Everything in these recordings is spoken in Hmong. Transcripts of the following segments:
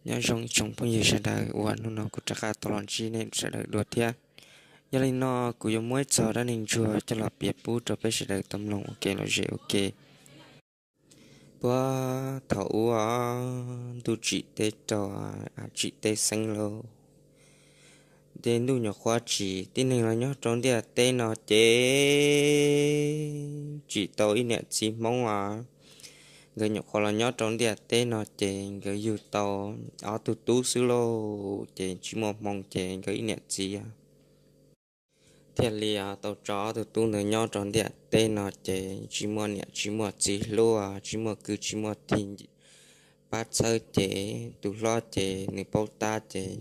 Nyob zoo ib tsoom phooj ywg sawv daws uas hnub no kuv rov qab tau los ntsib nej sawv daws dua thiab. Yog li no kuv yuav muab ib txog dab neeg ntsuag coj los piav pub rau peb sawv daws tau mloog ua ke lom zem ua ke. Puag thaum ub ntuj tsim teb raug, tsim teb xeeb lauj, ces ntuj nyuam qhuav tsim tib neeg los nyob rau ntiaj teb no ces tsim tau ib niam txiv Hmoob os. Nkawd nyuam qhuav los nyob rau ntiaj teb no ces nkawd yug tau ob tug tub xwb lauj, ces tsis muaj hmoo ces nkawd ib niam txiv thiaj li tau tso ob tug tub ntawd nyob rau ntiaj teb no ces tsis muaj niam tsis muaj txiv hlub, tsis muaj kwv tsis muaj tij pab txhawb ces tus hlob ces nws paub tab ces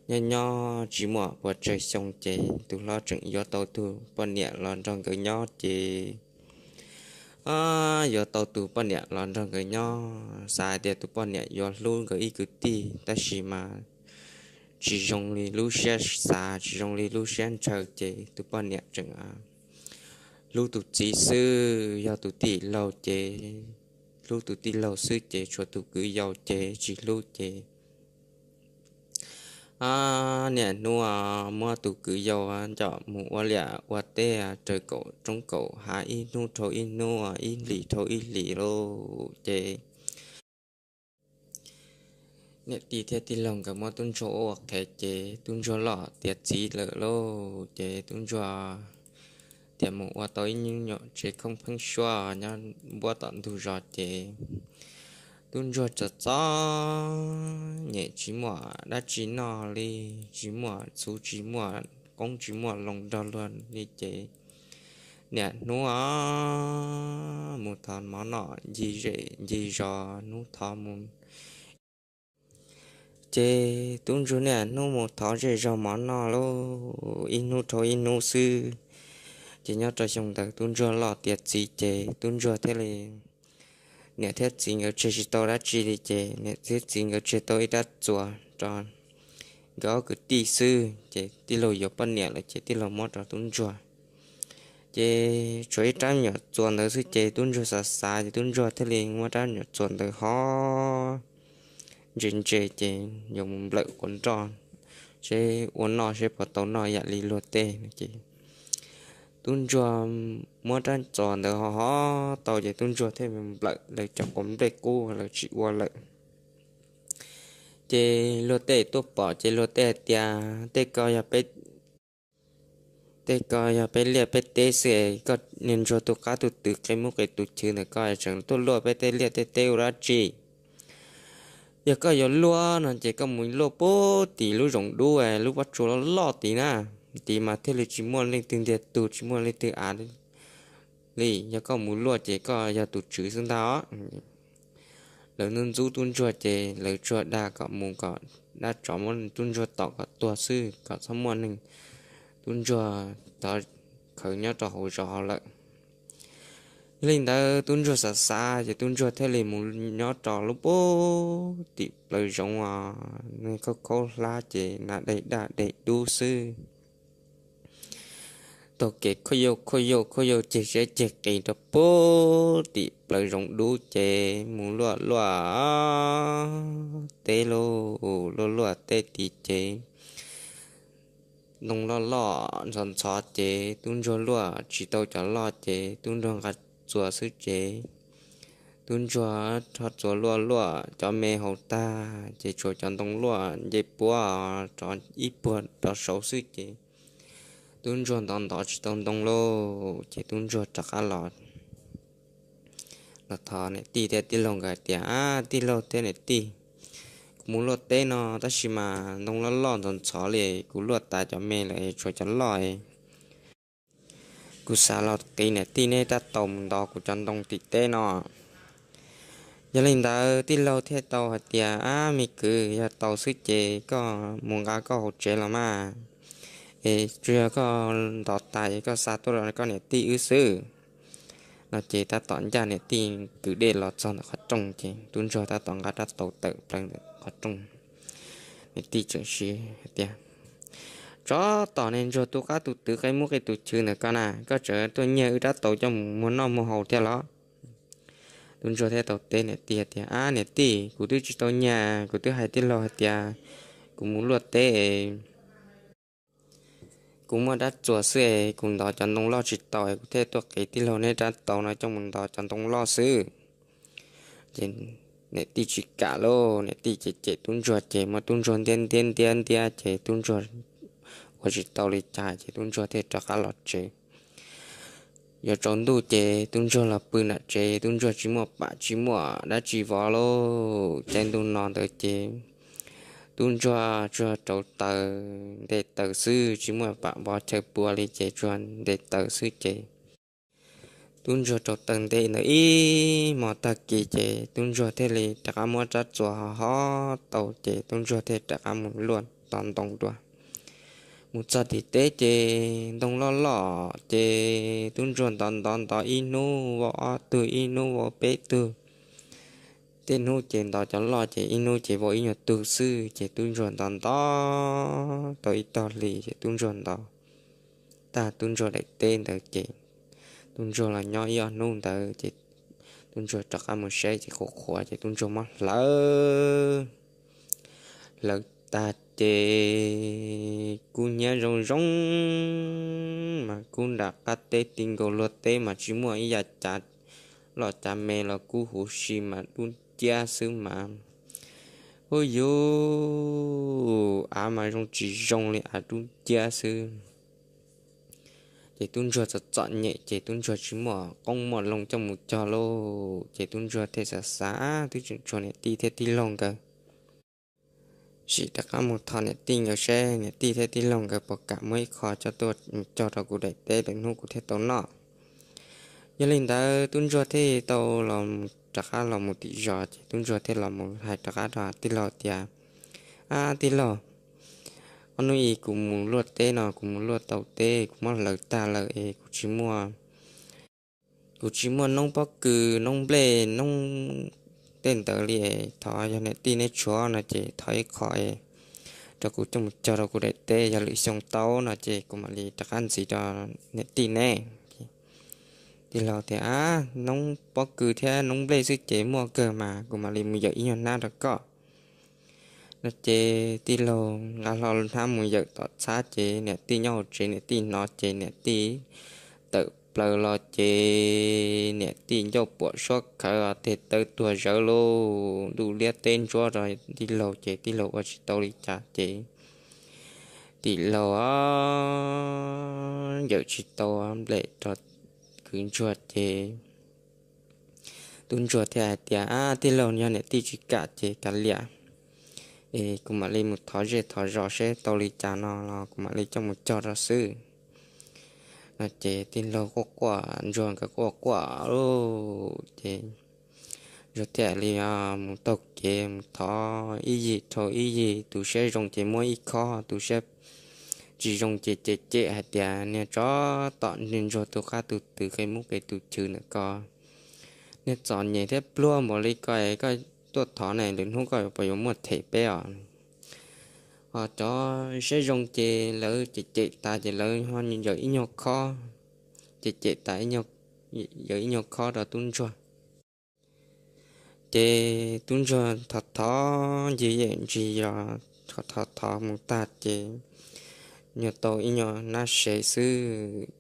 nyob nyob tsis muaj puas tsawg xyoo ces tus hlob tseem yuav tau tus poj niam los nrog nkawd nyob ces yuav tau tus poj niam los nrog nkawd nyob, xav hais tias tus poj niam yuav hlub nkawd ib kwv tij, tab sis mas tsis zoo li lub siab xav, tsis zoo li lub siab ntshaw ces tus poj niam tseem hlub tus txiv xwb, yog tus tij laug ces hlub tus tij laug xwb ces tshuav tus kwv yau ces tsis hlub ces niaj hnub muab tus kwv yau nco mus ua liaj ua teb raws kaum roob kaum hav ib hnub dhau ib hnub, ib hlis dhau ib hlis lauj ces niam tij thiab tij laug nkawd muab tub ntsuag ua ua qhev ces tub ntsuag loj tiav txiv lawm lauj ces tub ntsuag tias mus ua tau ib nyuag tsev khoom pheeb suab nyob npuab tom ntug zos ces tub ntsuag txom txom nyem tsis muaj dab tsi noj li, tsis muaj txhuv tsis muaj qoob tsis muaj loo nrog luag li ces niaj hnub mus thov mov noj ncig zej ncig zos, hnub thov mus ces tub ntsuag niaj hnub mus thov zej zog mov noj lauj, ib hnub dhau ib hnub xwb. Ces nyob rau xyoo ntawd tub ntsuag loj tiav txiv ces tub ntsuag thiaj li, niam thiab txiv nkawd tseg tsis tau dab tsi li ces niam thiab txiv nkawd tseg tau ib rab txuas rau nkawd ob kwv tij xwb ces tij laug yuav poj niam lawm ces tij laug muab rau tub ntsuag. Ces tshuav ib rab nyuam txuas ntawd xwb ces tub ntsuag xav xav ces tub ntsuag thiaj li muab rab nyuam txuas ntawd hov ntse ntse ces yuav mus nplawm quav nroj seb ua noj seb puas tau noj yam li luag tej no ces tub ntsuag muab rab txuas ntawd hov hov tau ces tub ntsuag thiaj mus nplawm lawv cov quav nplej qub lawv tsis ua lawm. Ces luag tej tuaj pom ces luag tej hais tias tej ko yog peb tej ko yog peb liaj peb teb xwb es koj niag ntsuag tus qab tus twv qe muab qe tus chwv ntawm koj tseem tuaj luaj peb tej liaj tej teb ua dab tsi? Yog koj yuav luaj no ces koj mus luaj puag tim lub zoov dub lub pob tsuas loj loj tid na, tid mas thiaj li tsis muaj leej twg ntiag tug tsis muaj leej twg av li. Yog koj mus luaj ces koj yog tus tswv xwb ntag. Lawv ntxub ntxub tub ntsuag ces lawv tsuas dag kom mus kom dab tsov muab tub ntsuag tom kom tuag xwb kom txhob muaj neeg tub ntsuag tov khaws nyob rau hauv zos hauv lawm. Yog li ntawd tub ntsuag xav xav ces tub ntsuag thiaj li mus nyob rau lub puag tim plawv zoov os, nws khaub khaub hlab ces nas dej daj dej dub xwb. Taug kev khuj yauj khuj yauj khuj yauj ceg siab ceg qis rau puag tim plawv zoov dub ces mus luaj luaj teb lauj, luaj luaj teb tid ces ntoo loj loj ntxhov ntxhov ces tub ntsuag luaj tsis tau cov loj ces tub ntsuag nqa txuas xwb ces tub ntsuag rho txuas luaj luaj cov me haus tag ces tshuav cov ntoo luaj nce puab rov ib puag rov saud xwb ces tub ntsuag ntov ntov tsis tau ntoo lauj ces tub ntsuag rov qab los. Los thov niam tij thiab tij laug nkawd hais tias, Ab, tij laug thiab niam tij, kuv mus luaj teb no tab sis mas ntoo loj loj ntxhov ntxhov li, kuv luaj tas cov me lawm tshuav cov loj. Kuv xav los qiv niam tij neb rab taus mus ntov kuv cov ntoo tim teb no. Yog li ntawd tij laug thiaj tau hais tias, Ab, me kwv, yog tau xwb ces koj mus nqa koj hauv tsev los mas, es tsuas yog koj ntov tas es koj xa tuaj rau koj niam tij wb xwb. No ces tab tom ncaj niam tij kwv dej los txog ntawm qhov rooj ces tub ntsuag tab tom nqa rab taus tawm plaws ntawm qhov rooj. Niam tij tseem siv hais tias, Tsov tom niag ntsuag tus qab tus twv qe muab qe tus chwv ntawm koj na, koj tseem tuaj nyiag wb rab taus coj mus muag noj muag haus thiab los? Tub ntsuag thiaj tau teb niam tij hais tias, Ab niam tij, kuv twb tsis tau nyas, kuv twb hais tij laug hais tias kuv mus luaj teb, kuv muaj rab txuas xwb es kuv ntov cov ntoo loj tsis tau es kuv thiaj tuaj qiv tij laug neb rab taus no coj mus ntov cov ntoo loj xwb. Ces niam tij tsis kam lauj, niam tij cem cem tub ntsuag ces muab tub ntsuag ntiab ntiab ntiab ntiab ces tub ntsuag ua tsis tau li cas ces tub ntsuag thiaj rov qab los tsev. Yuav tsaus ntuj ces tub ntsuag los pw nram tsev, tub ntsuag tsis muaj pam tsis muaj dab tsi vov lauj. Caij ntuj no ntawd ces tub ntsuag tsuas rauv taws nte taws xwb, tsis muaj pam vov chaw pua li ces tsuas nte taws xwb ces tub ntsuag rauv taws nte ntawd ib hmos tag kis ces tub ntsuag thiaj li rov qab muab rab txuas ho ho tau ces tub ntsuag thiaj rov qab mus luaj ntov ntoo dua. Mus txog tim teb ces ntoo loj loj ces tub ntsuag ntov ntov ntov ib hnub vau ob tug, ib hnub vau peb tug. Tej hnub ces ntov cov loj ces ib hnub ces vau ib nyuag tug xwb ces tub ntsuag ntov ntov tau ib tog hli ces tub ntsuag ntov tag tub ntsuag daim teb ntawd ces tub ntsuag los nyob ib ob hnub ntawd ces tub ntsuag rov qab mus saib ces qhuav qhuav ces tub ntsuag muab hlawv, hlawv tag ces kub hnyiab zoo zoo mas kub nram qab teb ti nkaus luag teb mas tsis muaj ib yam cav loj cav me los kub huv si mas dub nciab xwb mas. Ub yuv, av mas zoo tsis zoo li, av dub nciab xwb. Ces tub ntsuag txom txom nyem ces tub ntsuag tsis muaj qoob muaj loo coj mus cog lauj ces tub ntsuag thiaj xav xav twb tseem tshuav niam tij thiab tij laug nkawd, sim rov qab mus thov niam tij nkawd seb niam tij thiab tij laug nkawd puas kam muab ib qho coj tuaj mus cog rau kuv daim teb lwm hnub kuv thiaj tau noj. Yog li ntawd tub ntsuag thiaj tau los, rov qab los mus tim zos ces tub ntsuag thiaj los mus hais rov qab rau tij laug tias, Ab tij laug, ob hnub ib kuv mus luaj teb no, kuv mus luaj tau teb kuv muab hlawv tag lawm es kuv tsis muaj, kuv tsis muaj noob pob kws noob nplej noob tej ntawd li es thov yog niam tij neb tshuav no ces thov ib qho es rau kuv coj mus cog rau kuv daim teb, yog lwm xyoo tau no ces kuv mam li rov qab ntxiv rau niam tij neb. Tij laug tias, Ab, noob pob kws thiab noob nplej xwb ces muaj kawg mas, kuv mam li mus yawm ib nyuag hnab rau koj. No ces tij laug nqa hlo hnab mus yawm tom txhab ces niam tij nyob hauv tsev niam tij hnov ces niam tij tawm plaws los ces niam tij ncauj puam suab khawv, tes taw tuag zawv lauj, ntuj liab teb ntsuab rau tij laug ces tij laug ua tsis tau li cas ces tij laug yawm tsis tau nplej rau kwv ntsuag ces tub ntsuag thiaj hais tias, Ab tij laug, yog niam tij tsis kam ces kav liam es kuv mam li mus thov zej thov zos seb tau li cas no los kuv mam li coj mus cog rau xwb. No ces tij laug quaj quaj, ntsuag nkawd quaj quaj lauj ces ntsuag thiaj li mus taug kev mus thov ib yig dhau ib yig, tus siab zoo ces muab ib khob, tus siab tsis zoo ces cem cem hais tias, Niag tsov tom, niag ntsuag tus qab tus twg, qe mub qe tus chwv ntawm ko, niag txom nyem thiab pluag npaum li ko es koj tuaj thov ne, lwm hnub koj puas yuav muaj them peb os? Ho cov siab zoo ces lawv cem cem tas ces lawv ho yawm ib nyuag khob, cem cem tas yawm ib nyuag khob rau tub ntsuag. Ces tub ntsuag thov thov ncig yem ntsis os, thov thov mus tag ces nyuag tau ib nyuag nab sev xwb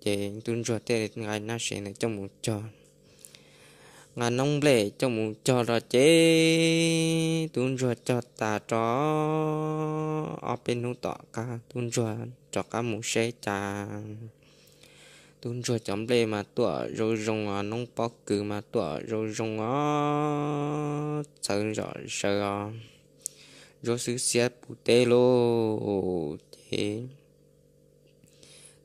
ces tub ntsuag thiaj nqa nab sev ntawd coj mus cog, nqa noob nplej coj mus cog rau ces tub ntsuag cog tas rau ob peb hnub tom qab tub ntsuag rov qab mus saib cas tub ntsuag cov nplej mas tuaj zoo zoo os, noob pob kws mas tuaj zoo zoo os, txhawv zom zaws os, ntsuab xwb xiab puv teb lauj. Ces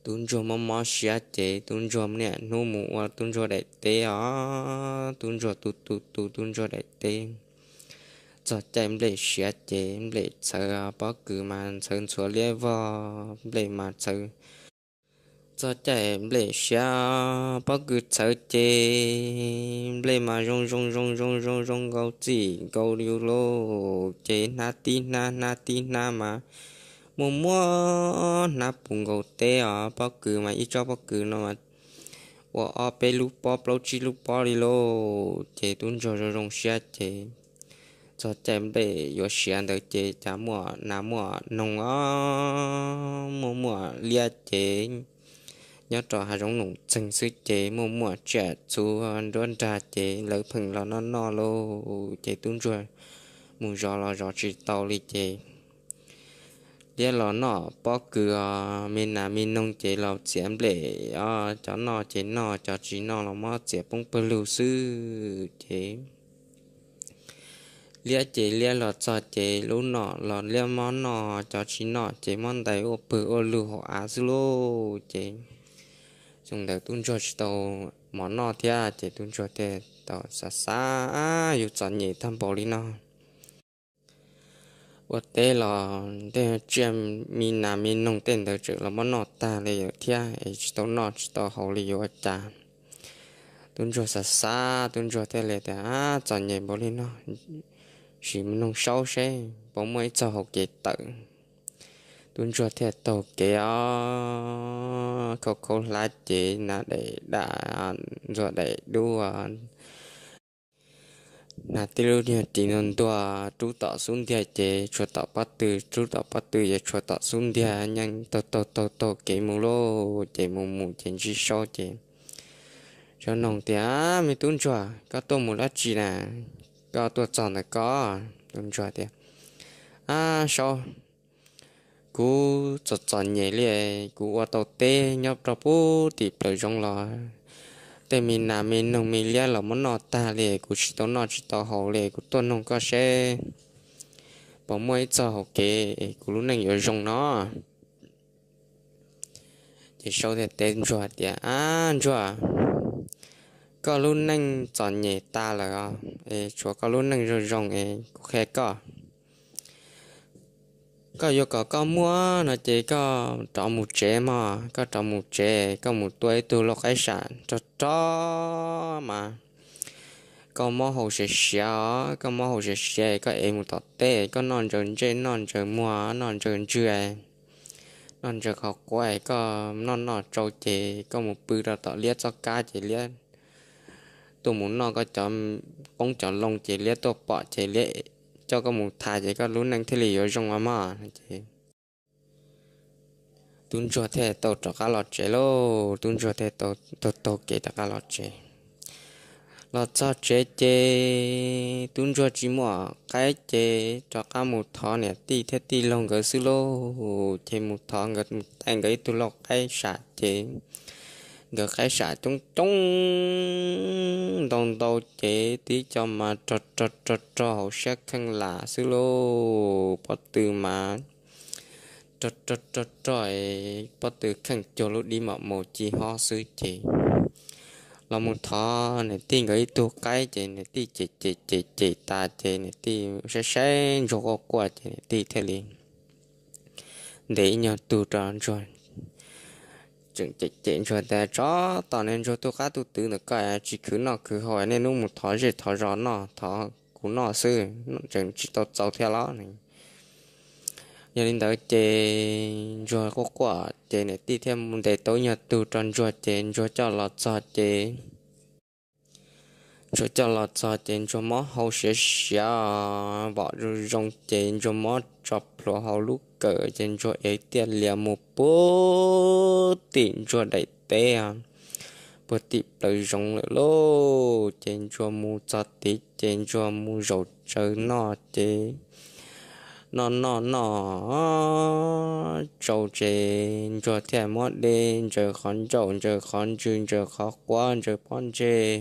tub ntsuag mob mob siab ces tub ntsuag niaj hnub mus ua tub ntsuag daim teb os, tub ntsuag tu tu tu tub ntsuag daim teb. Txog caij nplej siav ces nplej txhawv, pob kws mas txhawv ntxhuav liab vog, nplej mas txhawv. Txog caij nplej siav pob kws txhawv ces nplej mas zoo zoo zoo zoo zoo zoo nkaus txij nkaus yus lauj. Ces hnab tib hnab hnab tib hnab mas muaj muaj hnab puv nkaus teb os. Pob kws mas ib tsob pob kws no mas ua ob peb lub pob plaub tsib lub pob li lauj. Ces tub ntsuag zoo zoo siab ces txog caij nplej yuav siav ntawd ces cas muaj nas muaj noog os, muaj muaj liab ces nyob rau hav zoov num txeeg xwb ces muaj muaj tsiaj txhu nruab nrag ces lawv pheej los noj noj lauj. Ces tub ntsuag mus zov los zov tsis tau li ces liab los noj pob kws os, me nas me noog ces los txiav nplej os, cov noj ces noj, cov tsis noj los muab txiav poob pawg lug xwb ces liab ces liab los txog ces lub noj los liab muab noj, cov tsis noj ces muab ntais ua pwg ua lug hauv av xwb lauj. Ces xyoo ntawd tub ntsuag tsis tau mov noj thiab ces tub ntsuag thiaj tau xav xav, yus txom nyem tag npaum li no, ua teb los tej tsiaj me nas me noog tej ntawd tseem los muab noj tag li thiab es tsis tau noj tsis tau haus li yuav ua cas. Tub ntsuag xav xav tub ntsuag thiaj li tias, txom nyem npaum li no, sim mus noog saub seb puas muaj ib txoj hau kev tawm. Tub ntsuag thiaj taug kev os, khaub khaub hlab ces nas daim daj, ntxuag daim dub, nas tib lub nyuag ris ntuag ntuag rub tom xub ntiag ces tshuav tom pob tw, rub tom pob tw ces tshuav tom xub ntiag, nyeej taug taug taug taug kev mus lauj. Ces mus mus ces ntsib saub ces saub noog tias, me tub ntsuag, koj tuaj mus dab tsi na? Koj tuaj txog ntawm ko? Tub ntsuag tias, ab saub, kuv txom txom nyem li, kuv ua tau teb nyob rau pub tim plaws zoov los tej me nas me noog me liab los muab noj tag li, kuv tsis tau noj tsis tau haus li, kuv tuaj noog koj seb puas muaj ib txoj hau kev es kuv lub neej yuav zoo no. Ces saub thiaj teb ntsuag tias, ab ntsuag, koj lub neej txom nyem tas lawm os, es tshuav koj lub neej zoo zoo es kuv qhia koj. Koj yuav kom koj muaj no ces koj rov mus tsev mog, koj rov mus tsev, koj mus tua ib tug lau qaib sam rog rog mas koj mob hau siav siav os, koj mob hau siav siav koj ev mus tom teb, koj noj ntsaws ntsej noj ntsaws muag noj ntsaws ntswg, noj ntsaws qhov quav, koj noj noj tsau ces koj mus pw rau tom liab txoj kab ces liab tuaj mus noj koj cov qoob cov loo ces liab tuaj pom ces liab coj koj mus thas ces koj lub neej thiaj li yuav zoo os mog. Ces tub ntsuag thiaj tau rov qab los tsev lauj. Tub ntsuag thiaj tau taug kev rov qab los tsev. Los txog tsev ces tub ntsuag tsis muaj qaib ces rov qab mus thov niam tij thiab tij laug nkawd xwb lauj. Ces mus thov nkawd, mus tais nkawd ib tug lau qaib sam ces nkawd qaib sam coob coob ntau ntau ces tib co mas rog rog rog rog hauv siab kheej lam xwb lauj. Pob tw mas rog rog rog rog, pob tw kheej cuag lub dib mom maus ci hob xwb ces los mus thov niam tij nkawd ib tug qaib ces niam tij cem cem cem cem tas ces niam tij saib saib ntsuag quaj quaj ces niam tij thiaj li ntes ib nyuag tug rau ntsuag. Tseem cem cem ntsuag tias, tsov tom niag ntsuag tus qab tus twv ntawm koj tsis khwv noj khwv haus, niaj hnub mus thov zej thov zos noj thov kuv noj xwb, tseem tsis tau txaus thiab los? Yog li ntawd ces ntsuag quaj quaj ces niam tij thiaj ntes tau ib nyuag tug rau ntsuag ces ntsuag coj los txog ces ntsuag coj los txog ces ntsuag mob hau siav siav, vom zoo zoo ces ntsuag mob tso plhuav hauv lub kawm ces ntsuag ev tiaj lias mus puag tim ntsuag daim teb, puag tim plaws zoov lawm lauj. Ces ntsuag mus txog tid ces ntsuag mus zaum tsawv noj ces noj noj noj tsau ces ntsuag thiaj muab dej ntsaws qhov ncauj, ntsaws qhov ntswg, ntsaws qhov quav, ntsaws pob ntseg.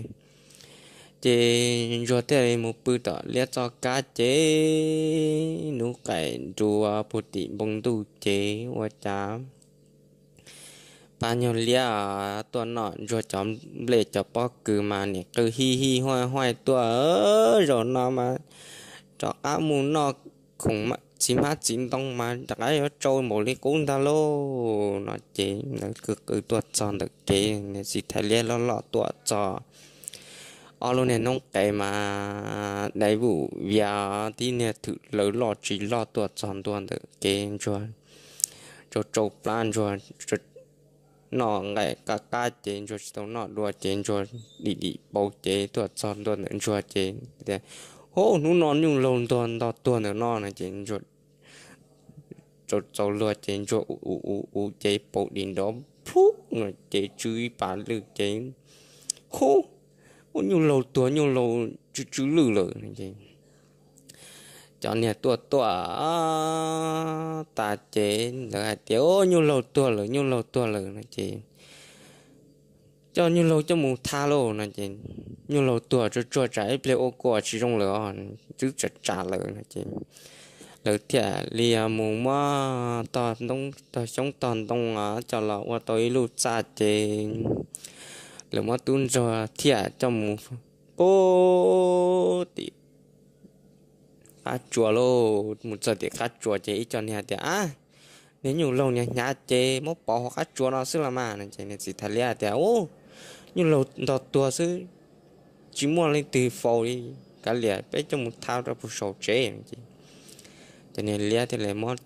Ces ntsuag thiaj li mus pw tom liab txoj kab ces hnub qaim nruas puag tim npoo ntuj ces ua cas pab nyuag liab tuaj noj ntsuag cov nplej cov pob kws mas nim qw hij hij huaj huaj tuaj. Zaum no mas rov qab mus noj khoom txiv hmab txiv ntoo mas rov qab yuav tsau npaum li qub ntag lauj no ces ntawd qw qw tuaj txog ntawm kev, niag txiv thais liab loj loj tuaj txog. Ob lub niag noob qes mas dai vum vias, tib niag thwm lawv loj tsis loj tuaj txog ntua ntawm kev ntsuag tsau tsau plab ntsuag noj nqaij qab qab ces ntsuag tsis tau noj dua ces ntsuag dim dim paus ces tuaj txog ntua ntawm ntsuag ces tias, Hub, hnub no nyuj laug nto tuag ntawm no no ces ntsuag tsaus tsaus luag ces ntsuag u u u ces paus dim nrov plhuj no ces tsw ib pas lwj ces, Hub, ua nyuj laug tuag, nyuj laug tsw tsw lwj lawm no ces cov niag tuaj tuaj tas ces lawv hais tias, Ub, nyuj laug tuag lawm, nyuj laug tuag lawm no ces coj nyuj laug coj mus tha lauj no ces, Nyuj laug tuag tsuag tsuag tsam ib pliag ua kua tsis zoo lawm os, twb tsam tsam lawm no ces lawv thiaj li mus muab tog xyoob tog ntoo coj los ua tau ib lub txaj ces lawv muab tub ntsuag thiaj coj mus pub tim qab tsua lauj. Mus txog tim qab tsua ces ib co niag tias, Ab, niag nyuj laug niag hnyav ces muab pov hauv qab tsua no xwb los mas no ces niag txiv thais liab tias, Ub, nyuj laug nto tuag xwb, tsis muaj leej twg faus li, kav liam peb coj mus tha rau puag saum tsev. Ces niag liab thiaj li muab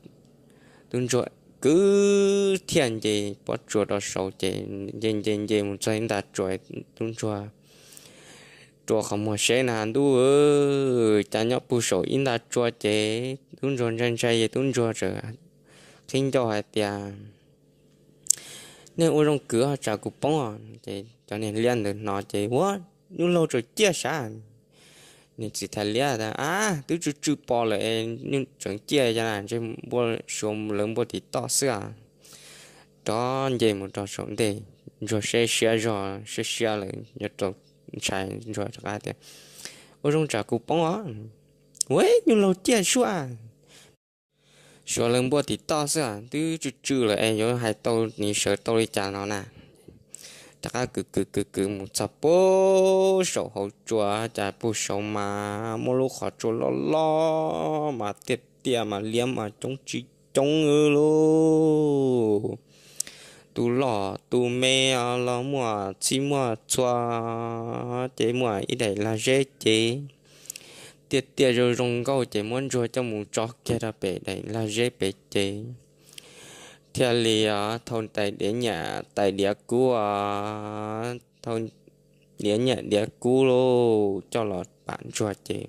tub ntsuag kwv thiaj nce pob tsuas rau saud ces nce nce nce mus txog ib nta tsuas, tub ntsuag rua qhov muag seb na ntuj, cas nyob puag saum ib nta tsua ces tub ntsuag ntshai ntshai es tub ntsuag txawm qhib ncauj hais tias, Nej ua zoo kwv tsam kuv poob os. Ces cov niag liab ntawd hnov ces, Ua, nyuj laug tseem ciaj sav. Niag txiv thais liab tias, Ab, twb tsw tsw pos lawm, tseem ciaj ya ntshe npua suav lawv npua tim toj xwb os. Rov nce mus rau saum ntej, ntsuag siab siab zog siab siab lawm yuav rau ntshai, ntsuag rov qab tias, Ua zoo tsam kuv poob os. Ua, nyuj laug ciaj suab, suav lawv npua tim toj xwb os, twb tsw tsw lawm es yuav hais tau niv sawv tau li cas no na. Rov qab kwv kwv kwv kwv mus txog puag saum hauv tsua, cas puag saud mas muaj lub qhov tsua loj loj mas tiaj tiaj mas liab mas coob tsis coob lauj. Tus loj tus me los muaj txhij muaj txhua, ces muaj ib daim lag zeb ces tiaj tiaj zoo zoo nkauj ces muab ntsuag coj mus tso kiag rau pem daim lag zeb pem ces thiaj li thau tais diav nyiam tais diav kub, thau diav nyiam diav kub lauj coj los pam ntsuag ces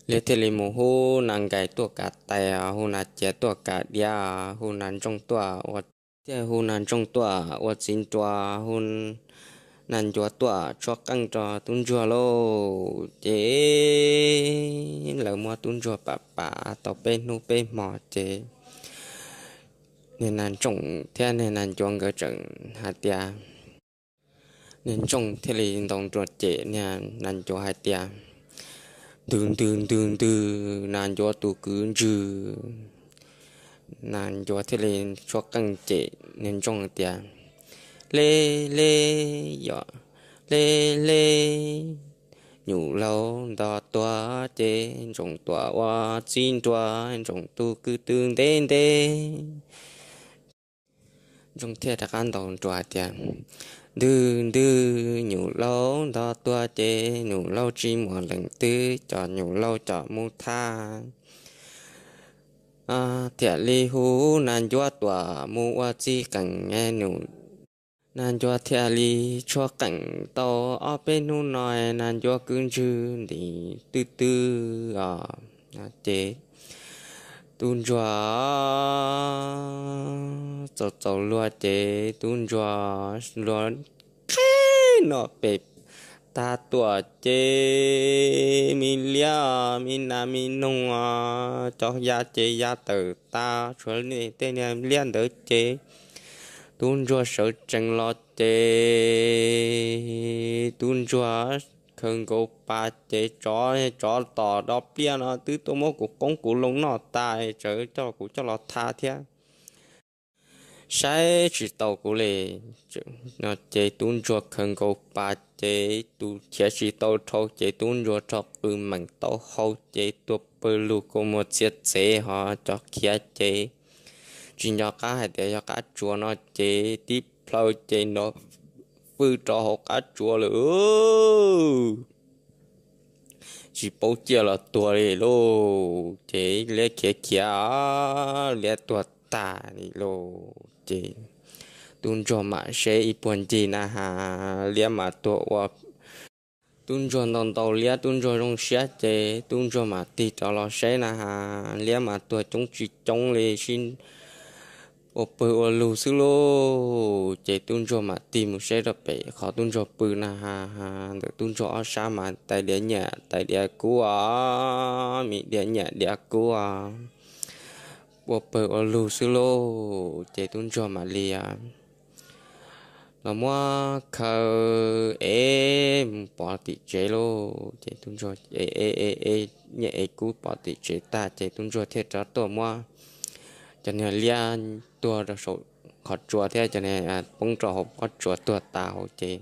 liab thiaj li mus hu nas nkais tuaj kav tais, hu nas ciav tuaj kav diav, hu nas ntsooj tuaj ua, thiaj hu nas ntsooj tuaj ua txiv nruas, hu nas ncuav tuaj tshuab qeej rau tub ntsuag lauj. Ces lawv muab tub ntsuag pam pam tau peb hnub peb hmo ces niag nas ntsooj thiab niag nas ncuav nkawd tseem hais tias, niag ntsooj thiaj li ntaus nruas cem niag nas ncuav hais tias, Ntws ntws ntws ntws, nas ncuav tus kwv ntsws. Nas ncuav thiaj li tshuab qeej cem niag ntsooj tias, Le le, yog le le, nyuj laug nto tuag ces ntsooj tuaj ua txiv nruas, ntsooj tus kwv tw ntev ntev. Ntsooj thiaj rov qab ntaus nruas hais tias, Ntws ntws, nyuj laug nto tuag ces nyuj laug tsis muaj leej twg coj nyuj laug coj mus thab. Thiaj li hu nas ncuav tuaj mus ua txiv qeej, nas ncuav thiaj li tshuab qeej tau ob peb hnub no, nas ncuav kwv ntsws nti twb twb os. Ces tub ntsuag txaus txaus luag ces tub ntsuag luag qheb no pem tag tuaj ces me liab me nas me noog, cov ya ces ya tawm tas, tshuav tej niag liab ntawd ces tub ntsuag sawv tsees los ces tub ntsuag khaws nkaus pas ces, Tsov, tsov tom do pliaj no twb tuaj muab kuv qoob kuv loo noj tas, tsawv coj kuv coj los tha thiab, saib tsis tau kuv li. Ces tub ntsuag khaws nkaus pas ces tus khiav tsis tau dhau ces tub ntsuag rho qw meem tau hau ces tuag pawg lug kua muag txiav txev ho cov khiav ces tsis nco qab hais tias yog qab tsuas no ces tib plhaw ces nrov fwj rau hauv qab tsuas lawm. Tsis paub ciaj los tuag li lauj, ces liab khiav khiav, liab tuag tag li lauj. Ces Tub ntsuag mam seb ib puag ncig na has, liab mas tuag ua. Tub ntsuag ntau ntau liab, tub ntsuag zoo siab ces tub ntsuag mam tig rov los seb na has, liab mas tuag coob tsis coob li, sib ua pawg ua lug xwb lauj. Ces tub ntsuag mam tig mus seb rau pem qhov tub ntsuag pw na has, ntawm tub ntsuag ob sab mas tais diav nyiam tais diav kub os, me diav nyiam diav kub os, ua pawg ua lug xwb lauj. Ces tub ntsuag mam li los muab khawb es mus pov tim tsev lauj. Ces tub ntsuag es es es nyiam es kub pov tim tsev tag ces tub ntsuag thiaj rov tuaj muab cov niag liab tuag rau saum qhov tsua thiab cov niag poob rau hauv pob tsuas tuag tas hauv ces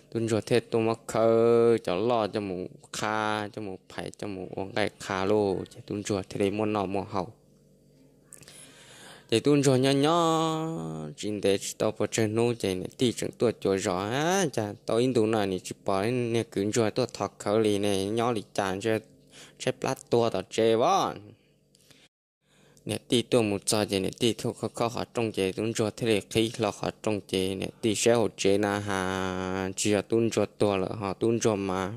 tub ntsuag thiaj tuaj muab khawb cov loj coj mus qha, coj mus phais coj mus ua nqaij qha lauj. Ces tub ntsuag thiaj li muaj noj muaj haus. Ces tub ntsuag nyob nyob tsis ntev tsis tau pes tsawg hnub ces niam tij tseem tuaj cuav zos, cas tau ib ntus no nim tsis pom niag kwv ntsuag tuaj thov khawv li ne, nyob li cas ntshe tshaib plab tuag tom tsev as. Niam tij tuaj mus txog ces niam tij thiaj khob khob qhov rooj ces tub ntsuag thiaj li qhib hlo qhov rooj ces niam tij saib hauv tsev na has tsis yog tub ntsuag tuag lawm ho tub ntsuag mas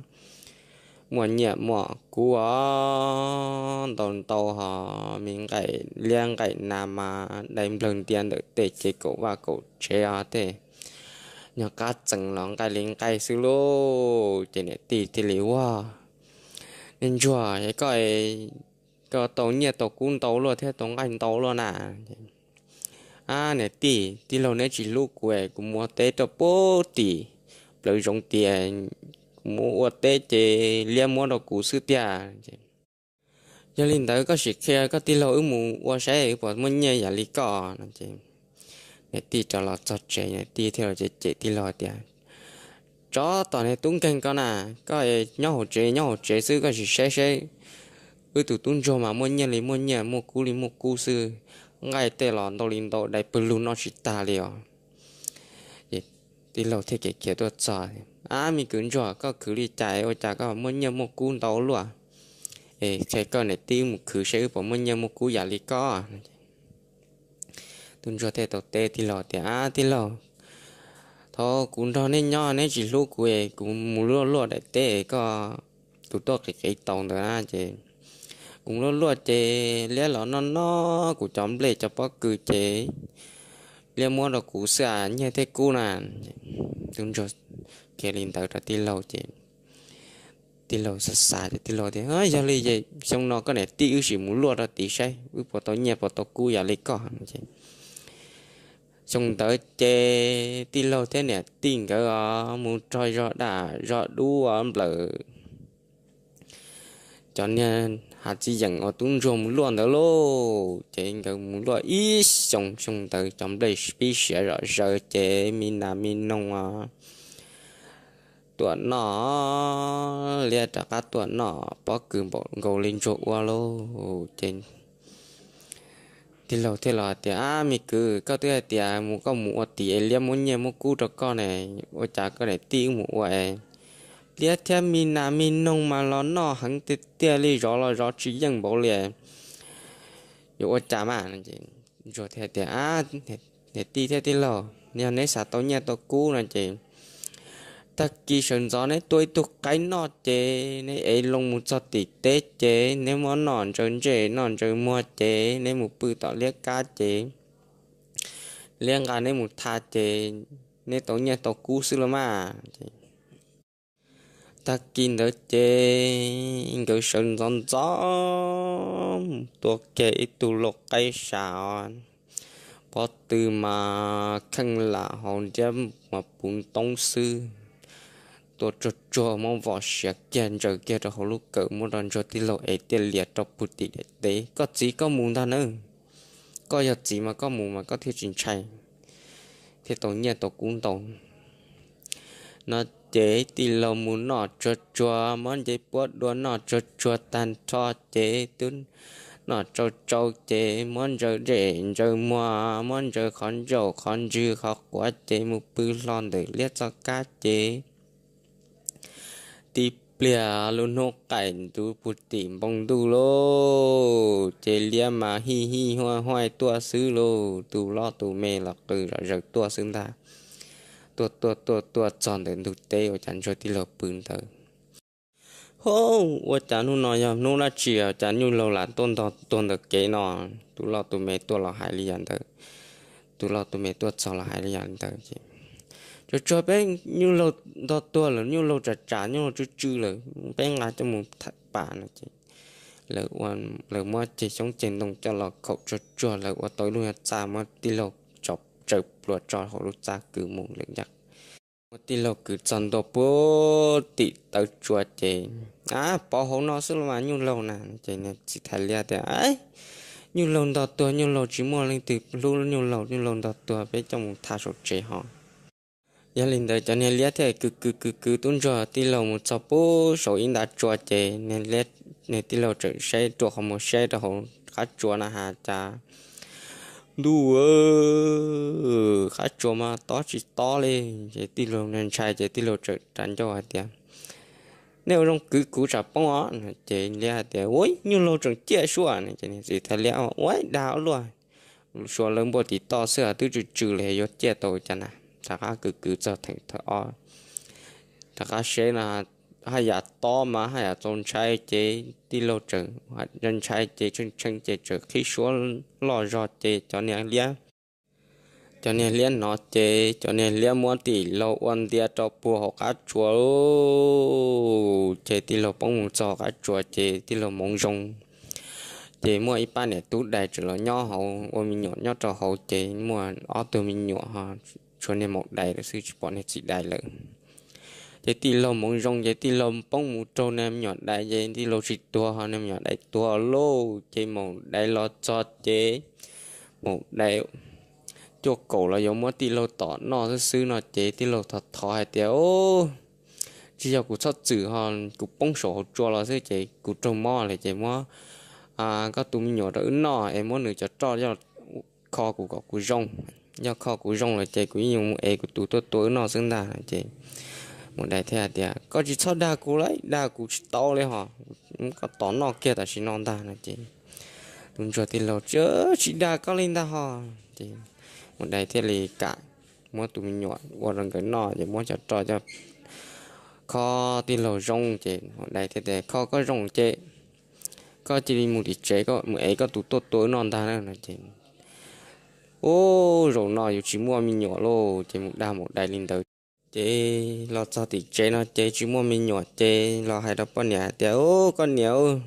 muaj nyiaj muaj kub os, ntau ntau ho me nqaij liab nqaij na mas dai nplawg ntias ntawm tej ces kaum vaj kaum tsev os, tej nyuag qab txees los nqaij li nqaij xwb lauj. Ces niam tij thiaj li ua, Niag ntsuag, koj, koj tau nyiaj tau kub ntau luaj thiab tau nqaij ntau luaj na. Ab niam tij, tij laug neb tsis hlub kuv es kuv mus ua teb rau pem tim plawv zoov tias kuv mus ua teb ces liab muab rau kuv xwb tiag. Yog li ntawd koj sim qhia koj tij laug wb mus ua saib wb puas muaj nyiaj yam li koj no. Niam tij rov los txog tsev niam tij thiaj los cem tij laug tias, Tsov tom niag tub nkeeg koj na, koj nyob hauv tsev nyob hauv tsev xwb koj sim saib saib wb tus tub ntsuag mas muaj nyiaj li muaj nyiaj muaj kub li muaj kub xwb, nqaij tej los ntau li ntau dai pawg lug noj tsis tag li os. Tij laug thiaj khiav tuaj txog, Ab me kwv ntsuag, koj khwv li cas ua cas koj muaj nyiaj muaj kub ntau luaj? Es qhia koj niam tij wb mus khwv saib wb puas muaj nyiaj muaj kub yam li koj. Tub ntsuag thiaj tau teb tij laug tias, Ab tij laug, thaum kuv nrog neb nyob neb tsis hlub kuv es kuv mus luaj luaj daim teb koj, kuv tuaj qiv qiv taus ntawd na ces kuv mus luaj luaj ces liab los noj noj kuv cov nplej cov pob kws ces liab muab rau kuv xwb as, nyiaj thiab kub na. Tub ntsuag qhia li ntawd rau tij laug ces tij laug xav xav ces tij laug tias, Yog li es xyoo no koj niam tij wb sim mus luaj rau tid saib wb puas tau nyiaj puas tau kub yam li koj. Xyoo ntawd ces tij laug thiab niam tij nkawd mus rau zog daj zog dub nplawm cov niag hav txiv yeem uas tub ntsuag mus luaj ntawd lauj. Ces nkawd mus luaj ib xyoos, xyoo ntawd cov nplej pib siav zom zaws ces me nas me noog tuaj noj liab rov qab tuaj noj pob kws npaum nkaus li ntsuag ua lauj. Ces tij laug thiaj los tias, Ab me kwv, koj twb hais tias mus koj mus ua tid es liab muab nyiaj muab kub rau koj ne, ua cas koj niam tij wb mus ua es liab thiab me nas me noog mas los noj heev tiag tiag li, zov los zov tsis yeej npaum li. Yuav ua cas mas? Ntsuag thiaj tias, Niam tij thiab tij laug, yog neb xav tau nyiaj tau kub no ces tag kis sawv ntxov neb tua ib tug qaib noj ces neb ev loo mus txog tim teb ces neb muab noj ntsaws ntsej noj ntsaws muag ces neb mus pw tom liab kab ces liab nqa neb mus tha ces neb tau nyiaj tau kub xwb los mas. Tag kis ntawd ces nkawd sawv ntxov ntxov tua kiag ib tug lau qaib sa, pob tw mas kheej lam hauv ntiab mas puv ntoob xwb. Tua tsuag tsuag muab vom siav kiag ntsaws kiag rau hauv lub kawm muab rau ntsuag tij laug ev tiaj lias rau puag tim daim teb. Koj txiv koj mus ntag nawb, koj yog txiv mas koj mus mas koj thiaj tsis ntshai thiaj tau nyiaj tau kub ntau. No ces tij laug mus noj tsuag tsuag, muab ncej puab dua noj tsuag tsuag tag nrho ces twb noj tsau tsau ces muab ntsaws zej ntsaws muag, muab ntsaws qhov ntsaum qhov ntswg qhov quav ces mus pw hlo ntawm liab txoj kab ces tib pliag lub hnub qaij ntuv puag tim npoo ntuj lauj. Ces liab mas hij hij huaj huaj tuaj xwb lauj, tus loj tus me los qw zom zaws tuaj xwb ntag. Tuaj tuaj tuaj tuaj txog ntawm ntug teb uas cas ntsuag tij laug pw ntawd. Hov, ua cas hnub no yog hnub dab tsi cas nyuj laug lam tuaj ntog tuag ntawm kev no? Tus loj tus me tuaj los hais li yam ntawd, tus loj tus me tuaj txog los hais li yam ntawd es, Tsuag tsuag, peb nyuj laug ntog tuag lawm, nyuj laug tsam tsam, nyuj laug tsw tsw lawm, peb nqa coj mus pam no ces lawv muab ceg xyoob ceg ntoo coj los khaum tsuag tsuag, lawv ua tau ib lub nyuag txaj, muab tij laug tsaws pluas tso hauv lub txaj kwv mus lawm ncaj. Muab tij laug kwv txog ntua puag tim tawv tsua ces, Ab, pov hauv no xwb los mas nyuj laug na. Ces niag txiv thais liab tias, Nyuj laug ntog tuag, nyuj laug tsis muaj leej twg hlub nyuj laug, nyuj laug ntog tuag, peb coj mus thav saum tsev ho. Yog li ntawd cov niag liab thiaj kwv kwv kwv kwv tub ntsuag tij laug mus txog puag saum ib nta tsua ces niag tij laug txawm saib rua qhov muag saib rau hauv qab tsua na has cas ntuj, qab tsua mas tob tsis tob li. Ces tij laug ntshai ces tij laug txawm rov ncauj hais tias, Nej ua zoo kwv kuv tsam poob os. Ces liab hais tias, Ua, nyuj laug tseem ciaj suab. Ces niag txiv thais liab, Ua, dag ua luaj, suav lawv npuaj tim toj xwb twb tsw tsw li yuav ciaj tau cas na. Rov qab kwv kwv txog theem thawm ob, rov qab seb no, haj yam tob mas haj yam txaus ntshai ces tij laug tseem ntshai ces tshee tshee ces txawm qhib suab loj zog ces cov niag liab, cov niag liab hnov ces cov niag liab muab tij laug ua ntias rau puag hauv qab tsua lawm. Ces tij laug poob mus txog hauv qab tsua ces tij laug hmoov zoo. Ces muaj ib pab niam tub dais tseem los nyob hauv ua me nyuam nyob rau hauv ces muaj ob tug me nyuam ho tshuav niag maum dais lawm xwb tsis pom niag txiv dais lawm. Ces tij laug hmoov zoo ces tij laug poob mus raug niag me nyuam dais ces tij laug tsis tuag ho niag me nyuam dais tuag lauj. Ces maum dais los txog ces maum dais cuaj kaum los yuav muab tij laug tom noj xwb xwb no ces tij laug thov thov hais tias, Tsis yog kuv txhob txwm ho, kuv poob saum hauv tsua los xwb ces kuv raug mob lawm ces muab koj tus me nyuam rau wb noj es muab nws cov roj yoj kho kuv kom kuv zoo. Yoj kho kuv zoo lawm ces kuv yeej yuav mus ev kuv tus tuaj tua wb noj xwb ntag. Ces maum dais thiaj hais tias, Koj tsis txhob dag kuv lauj, dag kuv tsis tau li ho, koj tos noj kiag tam sim no ntag no ces tus ntsuag tij laug, Tsis dag koj li ntag ho. Ces maum dais thiaj li kam muab tus me nyuam ua rau nkawd noj ces muab cov roj coj kho tij laug zoo ces maum dais thiaj tias, Kho koj zoo ces koj cia li mus tim tsev, koj mus ev koj tus tuaj tua wb noj ntag na no ces, Ub, zaum no yus tsis muaj me nyuam lauj. Ces mus dag maum dais li ntawd ces los txog tim tsev no ces tsis muaj me nyuam ces los hais rau poj niam hais tias, Ub, koj niam,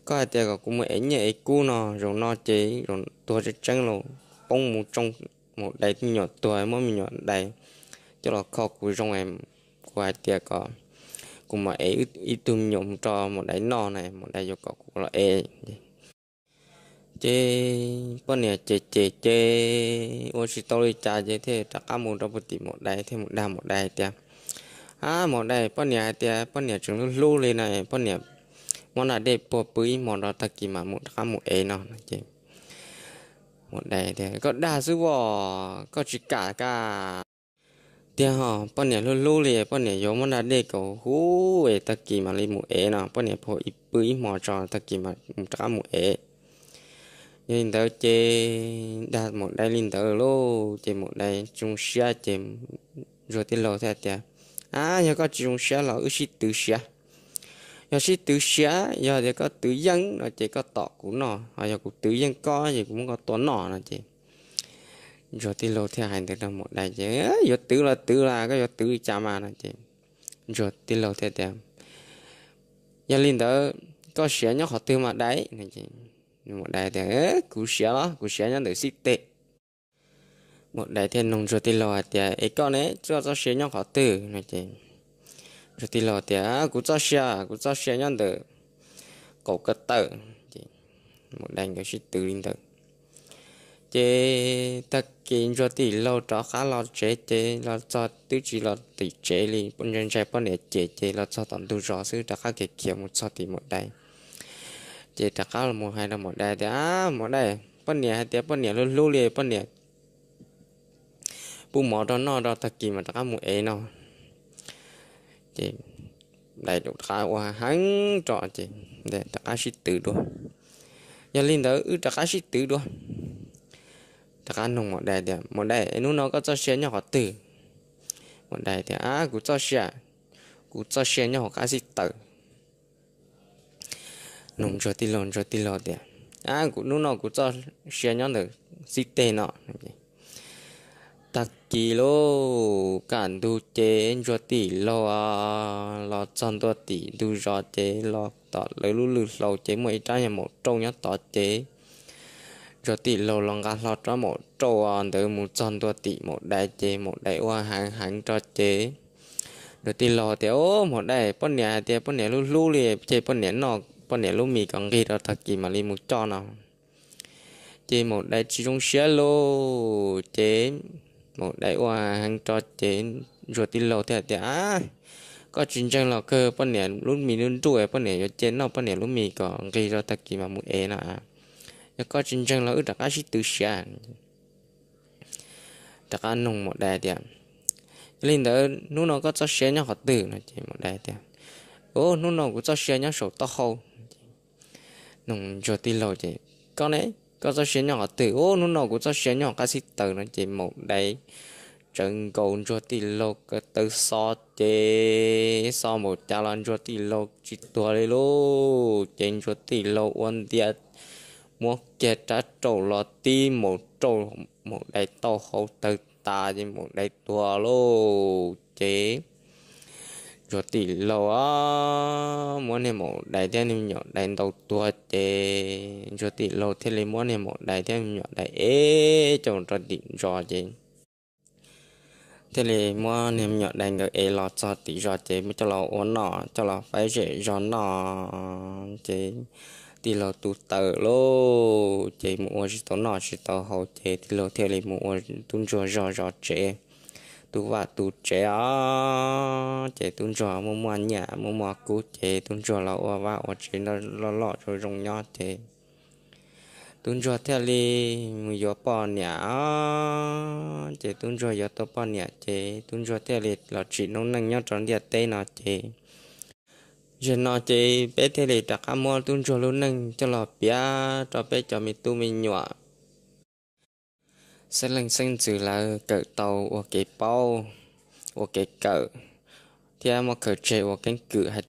koj hais tias kom kuv mus ev nyiaj ev kub no, zaum no ces zaum tuag tseeb tseeb los poob mus tsoo maum dais me nyuam tuag, muab me nyuam dais coj los kho kuv zoo, kuv hais tias kom kuv mam ev ib tug me nyuam mus rau maum dais noj na, maum dais yuav kom kuv los ev. Ces poj niam ces ces ces ua tsis tau li cas ces thiaj rov qab mus rau puag tim maum dais thiaj mus dag maum dais hais tias, Ab, maum dais, poj niam hais tias poj niam tseem hlub hlub li na, poj niam muab nra dej puag pw ib hmos rau tag kis mam mus rov qab mus ev no no ces maum dais tias, Koj dag xwb as, koj tsis kam ka tiag ho, poj niam hlub hlub li poj niam yuav muab nra dej kaus huv es tag kis mam li mus ev no, poj niam pw ib hmos tso tag kis mam rov qab mus ev. Yog li ntawd ces dag maum dais li ntawd lauj ces maum dais tsis zoo siab ces ntsuag tij laug thiaj tias, Ab, yog koj tsis zoo siab los wb sib twv siav. Yog sib twv siav, yog tias koj twv yeej no ces koj tom kuv noj, ho yog kuv twv yeej koj ces kuv muab koj tua noj no ces ntsuag tij laug thiaj hais ntawd rau maum dais ces, Yuav twv los twv las, koj yuav twv li cas mas no ces ntsuag tij laug thiaj tias, Yog li ntawd koj siav nyob qhov twg mas dais? Maum dais tias, Kuv siav los kuv siav nyob ntawm xib teg. Maum dais thiaj nug ntsuag tij laug hais tias, Es koj ne, koj txoj sia nyob qhov twg no ces ntsuag tij laug tias, Kuv txoj sia, kuv txoj sia nyob ntawm qaum ko taw. Maum dais nkawd sib twv li ntawd ces tag kis ntsuag tij laug rov qab los tsev ces los txog twb tsis los tim tsev li, ntshai ntshai poj niam cem ces los txog tom ntug zos xwb rov qab khiav khiav mus txog tim maum dais. Ces rov qab los mus hais rau maum dais tias, Ab, maum dais, poj niam hais tias poj niam hlub hlub li poj niam pub mov rau noj rau tag kis mas rov qab mus ev no. Ces dais rov qab ua heev rau ces rov qab sib twv dua. Yog li ntawd wb rov qab sib twv dua. Rov qab nug maum dais tias, maum dais, hnub no koj txoj sia nyob qhov twg? Maum dais tias, a, kuv txoj sia, kuv txoj sia nyob hauv qab xib taws. Nug ntsuag tij laug, ntsuag tij laug tias, a, kuv hnub no kuv txoj sia nyob ntawm xib teg no. Tag kis lauj, kaj ntug ces ntsuag tij laug los txog ntua tim ntug zos ces los tom lawv lub lwg hlau ces muaj ib rab nyuag maum rauj nyob tod ces ntsuag tij laug los nqa hlo rab maum rauj ntawd mus txog ntua tim maum dais ces maum dais ua heev heev rau ces ntsuag tij laug tias, o, maum dais, poj niam hais tias poj niam hlub hlub li, ces poj niam noj poj niam lub mis kom nqig rau tag kis mam li mus coj no. Ces maum dais tsis zoo siab lauj, ces maum dais ua heev rau ces ntsuag tij laug thiaj tias, a, koj tsis ntseeg los kawg, poj niam lub mis nruj nruj, poj niam yuav cia noj poj niam lub mis kom nqig rau tag kis mam mus ev no. Yog koj tsis ntseeg los wb rov qab sib twv siab. Rov qab nug maum dais tias, yog li ntawd hnub no koj txoj sia nyob qhov twg no? Ces maum dais tias, o, hnub no kuv txoj sia nyob saum taub hau. Nug ntsuag tij laug ces, koj ne, koj txoj sia nyob qhov twg? O, hnub no kuv txoj sia nyob qab xib taws no ces maum dais tsawv nkaus ntsuag tij laug ko taw xo ces xo npaum cas los ntsuag tij laug tsis tuag li lauj. Ces ntsuag tij laug ua ntia muab kiag rab rauj los tib maum rauj maum dais taub hau tawg tas ces maum dais tuag lauj. Ces ntsuag tij laug muab niag maum dais thiab niag me nyuam dais ntaus tuag ces ntsuag tij laug thiaj li muab niag maum dais thiab me nyuam dais ev coj rau tim zos ces thiaj li muab niag me nyuam dais nkawd ev los txog tim zos ces muab coj los ua noj, coj los faib zem zog noj. Ces tij laug tu taws lauj, ces mus ua tsis tau noj tsis tau haus ces tij laug thiaj li mus ua tub ntsuag zog zov tsev, tu vaj tu tsev os. Ces tub ntsuag muaj muaj nyiaj muaj muaj kub ces tub ntsuag los ua vaj ua tsev loj loj zoo zoo nyob ces tub ntsuag thiaj li mus yuav poj niam os. Ces tub ntsuag yuav tau poj niam ces tub ntsuag thiaj li los tsim noob neej nyob rau ntiaj teb no ces, zaum no ces peb thiaj li rov qab muab tub ntsuag lub neej coj los piav rau peb cov me tub me nyuam xeeb leej xeeb ntxwv lawv kawm tau ua kev paub, ua kev kawm, thiab muab khaws tseg ua keeb kwm hais